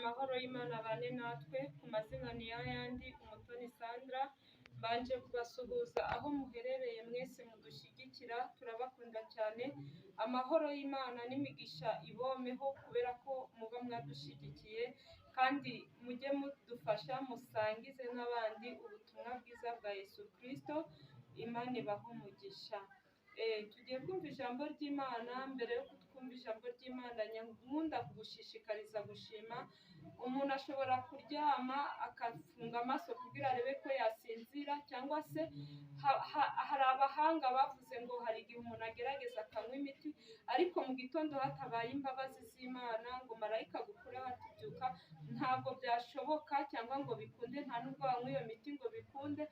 Amahoro y'Imana abane natwe. Ku mazina ni yayandi, Umutoni Sandra. Mbanje kubasuhuza aho muherereye mwese mudushyigikira, turabakunda cyane. Amahoro y'Imana n'imigisha ibomeho kubera ko muba mwadushyigikiye, kandi mujye mudufasha musangize n'abandi ubutumwa bwiza bwa Yesu Kristo. Imana ibahe umugisha. Tugiye kumva ijambo ry'Imana. Mbere yo twumva ijambo ry'Imana, nkunda kugushishikariza gushima. Umuntu ashobora kuryama akafunga amaso kugira arebe ko yasinzira, cyangwa se hari abahanga bavuze ngo hari igihe umuntu agerageza akanywa imiti, ariko mu gitondo hatabaye imbabazi z'Imana ngo marayika agukureho atibyuka, ntabwo byashoboka cyangwa ngo bikunde, nta nubwo wanywa iyo miti ngo bikunde.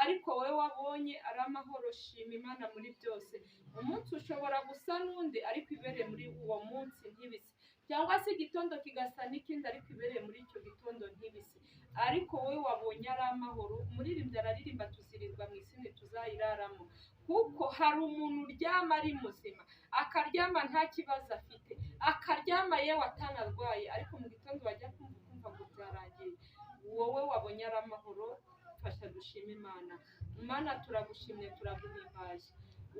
Ariko wowe wabonye ari amahoro, shima Imana muri byose. Umunsi ushobora gusa n'undi, ariko ibereye muri uwo munsi ntibise, cyangwa se igitondo kigasa n'ikindi, ariko ibereye muri icyo gitondo ntibise. Ariko wowe wabonye ari amahoro. Umuririmbyi araririmba, tuzirirwa mu isi ntituzayiraramo, kuko hari umuntu uryama ari muzima, akaryama nta kibazo afite, akaryama yewe atanarwaye, ariko mu gitondo wajya kumva ukumva ngo byarangiye. Wowe wabonye ari amahoro, fasha dushime Imana. Imana, turagushimye, turaguhimbaje,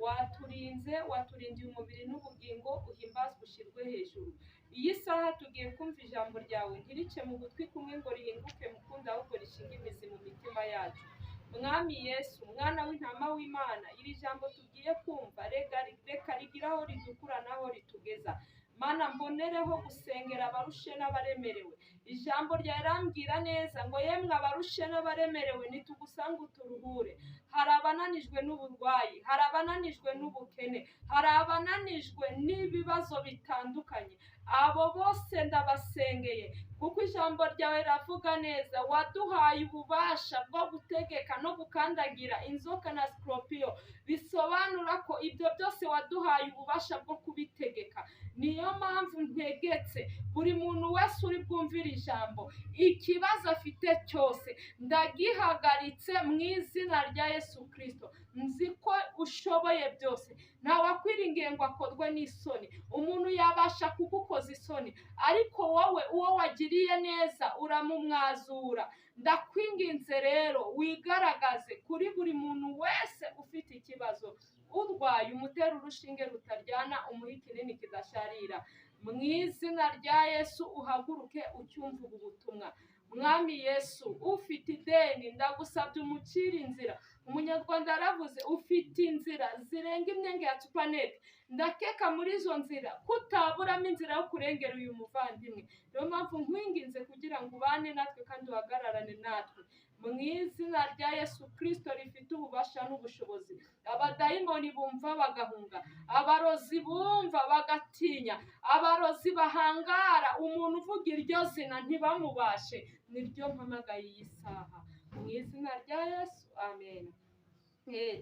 waturinze, waturindiye umubiri n'ubugingo, uhimbazwe, ushyirwe hejuru. Iyi saha tugiye kumva ijambo ryawe, ntirice mu gutwi kumwe ngo rihinguke mu kundi, ahubwo rishinge imizi mu mitima yacu. Mwami Yesu, mwana w'intama w'Imana, iri jambo tugiye kumva, reka rigire aho ridukura n'aho ritugeza. Mana, mbonereho gusengera abarushe n'abaremerewe. Ijambo ryawe rambwira neza ngo yemwe abarushe n'abaremerewe, nitugusange uturuhure. Hari abananijwe n'uburwayi, hari abananijwe n'ubukene, hari abananijwe n'ibibazo bitandukanye. Abo bose ndabasengeye, kuko ijambo ryawe riravuga neza, waduhaye ububasha bwo gutegeka no gukandagira inzoka na sikorupiyo, bisobanura ko ibyo byose waduhaye ububasha bwo kubitegeka. Niyo mpamvu ntegetse buri muntu wese uri bwumvire ijambo, ikibazo afite cyose ndagihagaritse mu izina rya Yesu Kirisito. Nzi ko ushoboye byose, ntawakwiringiye ngo akorwe n'isoni. Umuntu yabasha kugukoza isoni, ariko wowe uwo wagiriye neza uramumwazura. Ndakwinginze rero wigaragaze kuri buri muntu wese ufite ikibazo, urwaye umutera urushinge rutaryana, umuhe ikinini kidasharira. Mu izina rya Yesu, uhaguruke ucyumva ubu butumwa. Mwami Yesu, ufite ideni ndagusabye umucire inzira. Umunyarwanda yaravuze, ufite inzira zirenga imyenge ya supanete. Ndakeka muri izo nzira kutaburamo inzira yo kurengera uyu muvandimwe. Niyo mpamvu nkwinginze kugira ngo ubane natwe kandi uhagararane natwe mu izina rya Yesu Kirisito rifite ububasha n'ubushobozi. Abadayimoni bumva bagahunga, abarozi bumva bagatinya, abarozi bahangara umuntu uvuga iryo zina ntibamubashe. Niryo mpamagaye iyi saha mu izina rya Yesu, amen.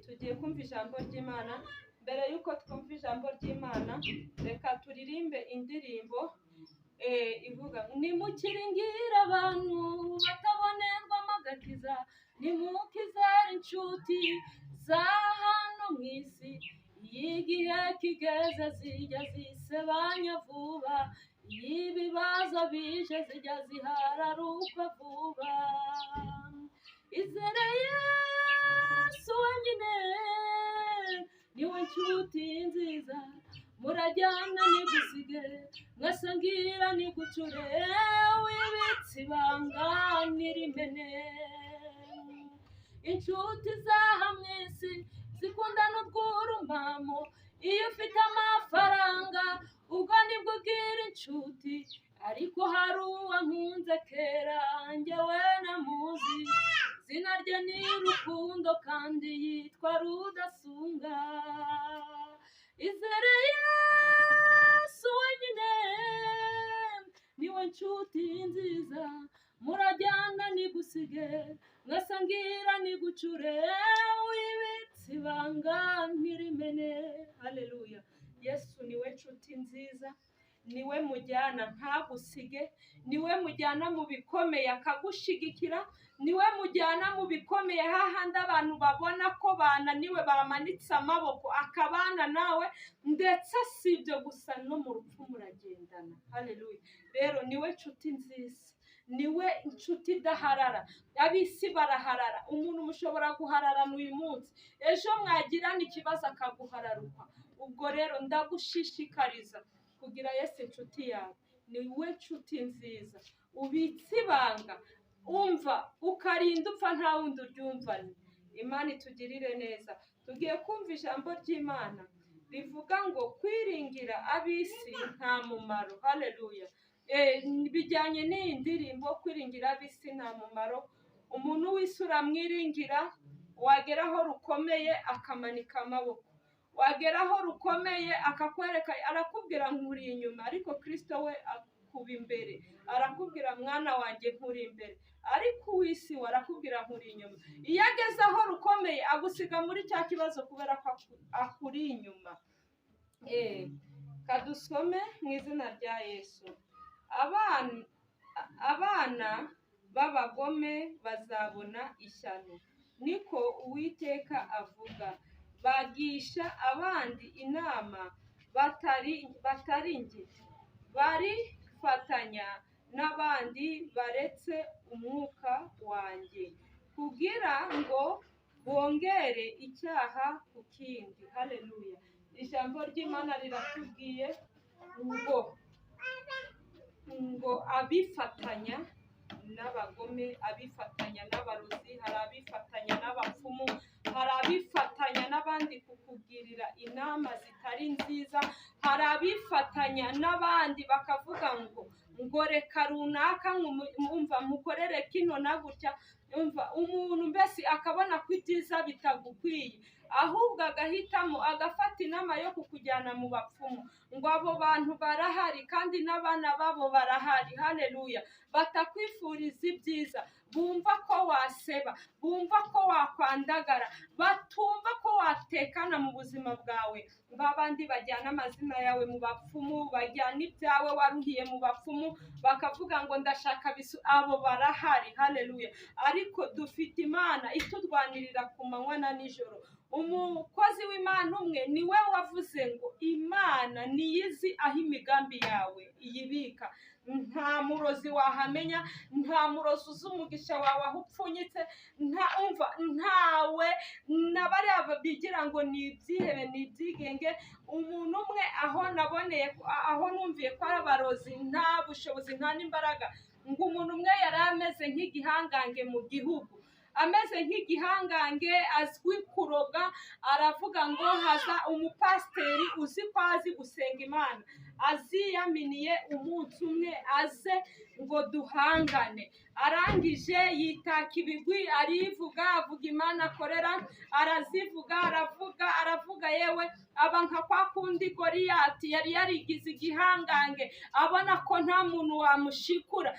Tugiye kumva ijambo ry'Imana. Mbere y'uko twumva ijambo ry'Imana, reka turirimbe indirimbo ivuga: nimukiringire abantu batabonerwamo agakiza, nimukizere inshuti za hano mu isi. Iyo igihe kigeze zijya zisebanya vuba, iyo ibibazo bije zijya zihararukwa vuba. Izere Yesu wenyine, niwe nshuti nziza, murajyana nigusige, mwasangira nigucure, wibitse ibanga nirimene. Inshuti zaha mu isi zikundana urw'urumpamo, iyo ufite amafaranga ubwo nibwo ubwira inshuti, ariko hari uwankunze kera njyewe namuzi, izina rye ni Rukundo kandi yitwa Rudasunga. Izere Yesu wenyine, niwe nshuti nziza, murajyana nigusige, mwasangira nigucure, wibitse ibanga ntirimene. Haleluya! Yesu niwe nshuti nziza, niwe mujyana ntagusige, niwe mujyana mu bikomeye akagushigikira, niwe mujyana mu bikomeye hahandi abantu babona ko bananiwe bamanitse amaboko, akabana nawe. Ndetse si ibyo gusa, no mu rupfu muragendana. Haleluya! Rero niwe nshuti nziza. Niwe nshuti idaharara. Ab'isi baraharara. Umuntu mushobora guhararana uyu munsi, ejo mwagirana ikibazo akaguhararuka. Ubwo rero ndagushishikariza kugira Yesu inshuti yawe. Niwe nshuti nziza ubitse ibanga, umva ukarinda upfa nta wundi uryumvanye. Imana itugirire neza. Tugiye kumva ijambo ry'Imana rivuga ngo kwiringira ab'isi nta mumaro. Haleluya. Bijyanye n'iyi ndirimbo, kwiringira ab'isi nta mumaro. Umuntu w'isi uramwiringira, wagera aho rukomeye akamanika amaboko, wagera aho rukomeye akakwereka, arakubwira nkuri inyuma, ariko Kristo we akuba imbere, arakubwira mwana wanjye nkuri imbere, ariko uw'isi we arakubwira nkuri inyuma. Iyo ageze aho rukomeye agusiga muri cya kibazo kubera ko akuri inyuma. Kadusome mu izina rya Yesu. Abana b'abagome bazabona ishyano, niko Uwiteka avuga. Bagisha abandi inama batari njye, barifatanya n'abandi baretse umwuka wanjye, kugira ngo bongere icyaha ku kindi. Haleluya. Ijambo ry'Imana riratubwiye ngo abifatanya n'abagome, abifatanya n'abarozi, hari abifatanya n'abapfumu, hari abifatanya n'abandi kukugirira inama zitari nziza, hari abifatanya n'abandi bakavuga ngo reka runaka umva mukorere kino na gutya, umva umuntu mbese akabona ko ibyiza bitagukwiye, ahubwo agahitamo agafata inama yo kukujyana mu bapfumu, ngo abo bantu barahari kandi n'abana babo barahari. Haleluya. Batakwifuriza ibyiza, bumva ko waseba, bumva ko wakwandagara, batumva ko watekana mu buzima bwawe. Babandi bajyana amazina yawe mu bapfumu, bajyana ibyawe waruhiye mu bapfumu, bakavuga ngo ndashaka bisu, abo barahari. Haleluya. Ariko dufite Imana iturwanirira ku manywa na nijoro. Umukozi w'Imana umwe niwe wavuze ngo Imana niyizi aho imigambi yawe iyibika. Nta murozi wahamenya, nta murozi uzi umugisha wawe aho upfunyitse, nta umva ntawe na bariya bigira ngo ni ibyihebe ni ibyigenge. Umuntu umwe aho naboneye, aho numviye ko ari abarozi, nta bushobozi nta n'imbaraga, ngo umuntu umwe yari ameze nk'igihangange mu gihugu, ameze nk'igihangange azwi kuroga, aravuga ngo haza umupasiteri uzi ko azi gusenga Imana, aziyaminiye umunsi umwe aze ngo duhangane. Arangije yitaka ibigwi, arivuga, avuga Imana akorera, arazivuga, aravuga, aravuga, yewe aba nka kwa kundi Goliyati yari yarigize igihangange, abona ko nta muntu wamushikura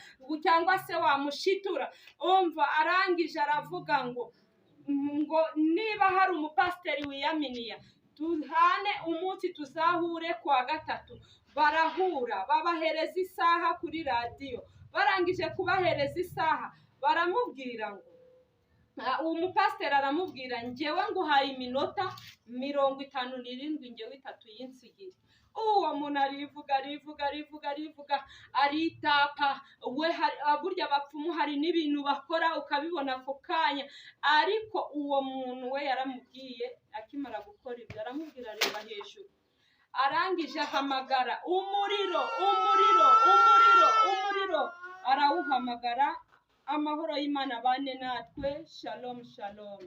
cyangwa se wamushitura. Umva arangije aravuga ngo niba hari umupasiteri wiyaminiya tuhane umunsi tuzahure kuwa gatatu. Barahura, babahereza isaha kuri radiyo. Barangije kubahereza isaha, baramubwira ngo umupasiteri aramubwira njyewe nguhaye iminota 57, njyewe 3 y'insigire. Uwo muntu arivuga arivuga arivuga arivuga aritapa. We burya abapfumu hari n'ibintu bakora ukabibona ako kanya, ariko uwo muntu we yaramubwiye akimara gukora ibyo, aramubwira areba hejuru, arangije ahamagara umuriro, umuriro, umuriro, umuriro, arawuhamagara. Amahoro y'Imana bane natwe. Shalom, shalom.